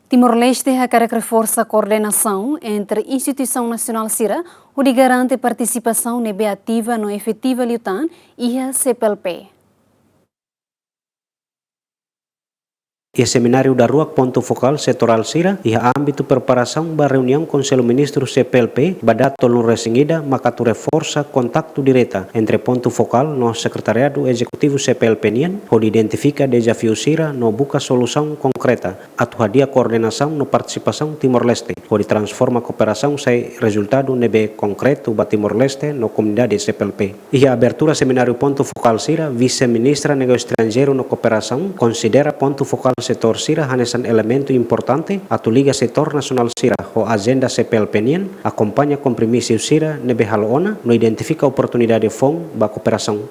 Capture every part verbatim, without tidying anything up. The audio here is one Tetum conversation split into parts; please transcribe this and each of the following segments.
Timor-Leste hakarak reforsa koordenasaun entre instituisaun nasionál sira, hodi garante partisipasaun ne'ebé ativa no efetiva liután iha C P L P. Iha semináriu daruak pontu fokál setorál sira, iha ámbitu preparasaun ba reuniaun Konsellu Ministru C P L P ba data tolunulu-resin-ida, maka atu reforsa kontaktu direta entre pontu fokál no Sekretariadu Ezekutivu C P L P nian, hodi identifika dezafiu sira no buka solusaun konkreta, atu hadi'a koordenasaun no partisipasaun Timor-Leste, hodi transforma kooperasaun sai rezultadu ne'ebé konkretu ba Timor-Leste no komunidade C P L P. Iha abertura semináriu pontu fokál sira, Vise-Ministra Negósiu Estranjeiru no Kooperasaun konsidera pontu fokál setór sira hanesan elementu importante atu liga setór nasionál sira ho ajenda C P L P nian, akompaña kompromisu sira ne'ebé halo ona no identifika oportunidade foun ba kooperasaun.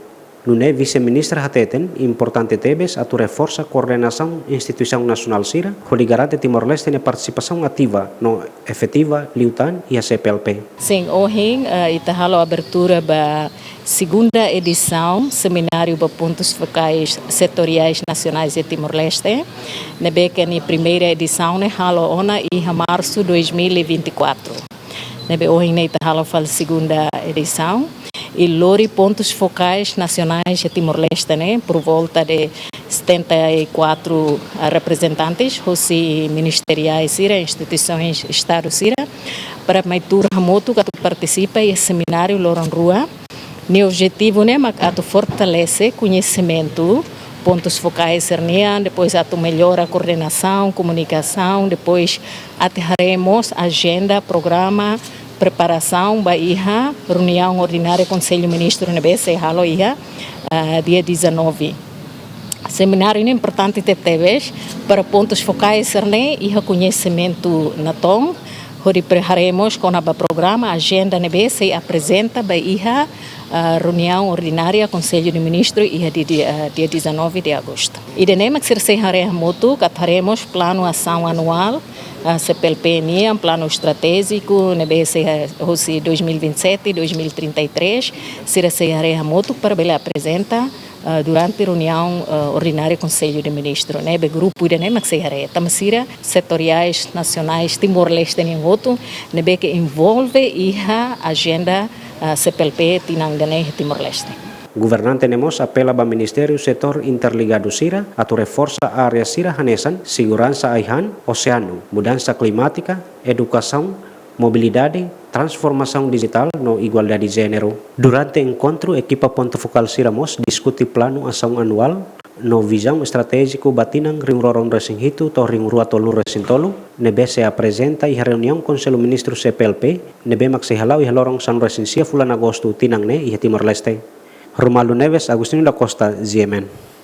Nune'e Vise-Ministra hateten importante tebes atu reforsa koordenasaun instituisaun nasionál sira, hodi garante Timor-Leste nia partisipasaun ativa no efetiva liután iha C P L P. Sin, ohin, eh, ita halo abertura ba segunda edisaun semináriu ba pontus fokais setoriais nasionais de Timor-Leste, ne'ebé ke nia primeira edisaun ne'e halo ona iha marsu dois mil e vinte e quatro. Ne'ebé ohin ne'e ita halo fali segunda edisaun. I lori pontus fokais nasionais de Timor-Leste ne'e, por volta de setenta e quatro, ah, reprezentantes, hosi ministeriais sira, instituisoens Estadu sira, para mai tuur hamutuk atu partisipa iha semináriu loron rua. Nia objetivu ne'e mak atu fortalese koñesimentu pontus fokais sira-nian, depois atu mellora koordenasaun, komunikasaun, depois atu haree mós ajenda, programa, preparasaun ba iha reuniaun ordinária Konsellu Ministru ne'ebé sei halo iha, ah, dia dezanove. Semináriu ne'e importante tebetebes para pontus fokais sira-ne'e iha koñesimentu natoon, hodi pre-, haree mós kona-ba programa, ajenda ne'ebé sei aprezenta ba iha, ah, reuniaun ordinária Konsellu de Ministru iha dia, dia, ah, dia dezanove de agosto. Ida-ne'e mak sira sei haree hamutuk, atu haree mós planu asaun anuál, ah, C P L P nian, planu estratéjiku ne'ebé sei, ah, hosi dois mil e vinte e sete, dois mil e trinta e três, sira sei haree hamutuk para bele aprezenta, ah, durante reuniaun, ah, ordinária Konsellu de Ministru, ne'ebé grupu ida-ne'e mak sei haree. Tanba sira setoriais nasionais Timor-Leste nian hotu, ne'ebé ke envolve iha ajenda, ah, C P L P tinan ida-ne'e iha Timor-Leste. Governante ne'e mós apela ba ministériu setór interligadu sira atu reforsa área sira hanesan seguransa ai-han, oseanu, mudansa klimátika, edukasaun, mobilidade, transformasaun dijitál no igualdade jéneru. Durante enkontru, ekipa pontu fokál sira mós diskute planu asaun anuál no vizaun estratéjiku ba tinan rihun rua ruanulu-resin-hitu to'o rihun rua tolunulu-resin-tolu, ne'ebé sei aprezenta iha reuniaun Konsellu Ministru C P L P, ne'ebé mak sei hala'o iha loron sanulu-resin-sia fulan Agostu tinan ne'e iha Timor-Leste. Romualdo Neves, Agostinho da Costa, G M N.